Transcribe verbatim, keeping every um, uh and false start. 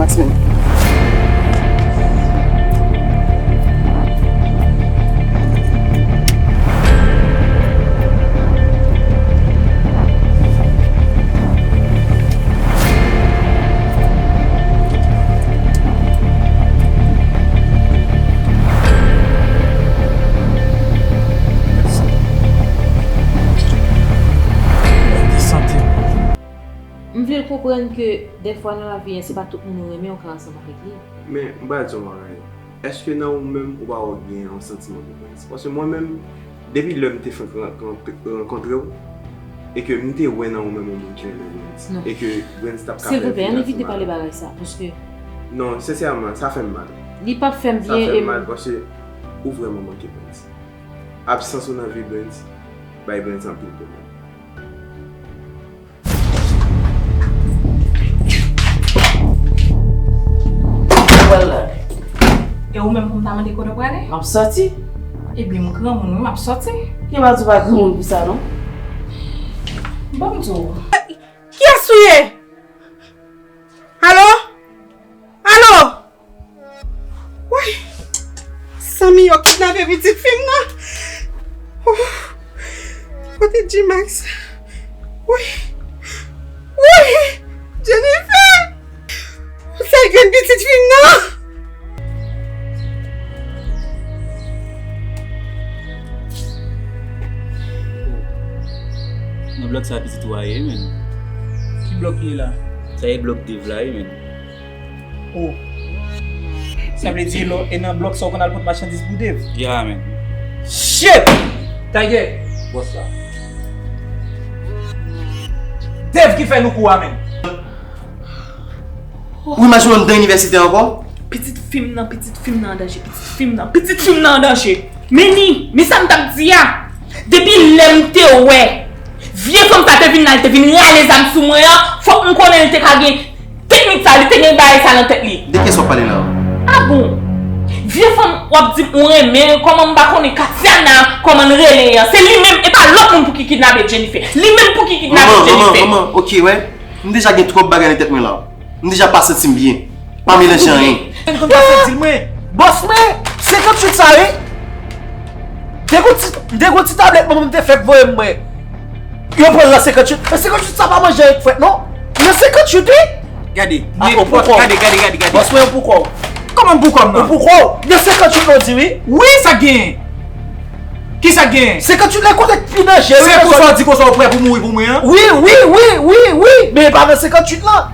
Jasmine. M vle l konprann ke dèfwa nan lavi a, se pa tout moun ou renmen ou ka ansanm avèk li. Men, m pral di w yon bagay. Èske nan ou menm, ou pa wè w gen yon santiman pou Brens? Paske mwen menm, depi lè m te fenk ran-, ran-, rankontre w, e ke m te wè nan ou menm yon moun ki renmen Brens, e ke Brens t ap ka fè vi avèk mwen. Silvouplè, ann evite pale bagay sa, paske... Non, sensèman, sa fè m mal. Li p ap fè m byen. Sa fè m mal paske ou vrèman manke Brens. Absans ou nan vi Brens bay Brens anpil pwoblèm. Ou pral la. E ou menm pou m ta mande kote w prale? M ap sòti. Ebyen, m granmoun, wi, m ap sòti. Gen pa di w pa granmoun pou sa, non. Ban m di w. Kiyès ou ye? Alo? Alo? Woy! Zanmi yo kidnape pitit fi m nan! Ooh! Kote G-Max? Woy! Woy! Jennifer! Sa grenn pitit fi m nan! Nan blòk sa pitit ou a ye, menn. Ki blòk li ye la? Sa e blòk Dave la, wi, menn. Oh. Sa vle di, e nan blòk sa w konn al pot machandiz pou Dave? Yeah, man. Shit! Tiger! Bòs la. Dave ki fè nou kou a, menn. Ou imajine w anndan inivèsite ankò? Pitit fi m nan, pitit fi m nan an danje, pitit fi m nan, pitit fi m nan an danje. Men ni, men sa m t ap di a. Depi lè m te wè vye fanm sa te vin la, li te vin rale zam sou mwen an, fòk m konnen li te ka gen teknik sa, li te gen bagay sa nan tèt li. De kiyès w ap pale la? A bon? Vye fanm w ap di m ou renmen, kòman m pa konnen Katiana, kòman l rele an? Se li menm, e pa lòt moun pou ki kidnape Jennifer. Li menm pou ki kidnape Jennifer. Manman, manman, manman, oke, wè. M deja gen twòp bagay nan tèt mwen la. M deja pa santi m byen. Pa melanje anyen. Mwen konn pa fè dil mwen. Bòs mwen, senkanntuit sa wi. De gwo ti, de gwo ti tablèt manman m te fèk voye m mwen. Yo pran l nan senkanntuit. Men senkanntuit sa pa manje anyen k fèt non. Nan senkanntuit wi. Gade, nenpòt, gade, gade, gade, gade. Bòs mwen, yon pou kò w. Kòman pou kò m nan? Yon pou kò w. Nan senkanntuit non di wi. Wi, sa k genyen? Kisa k genyen? Senkanntuit la kote k pi danjere. Se konsa w di konsa w prè pou mouri pou mwen an? Wi, wi, wi, wi, wi. Men e pa nan senkanntuit lan.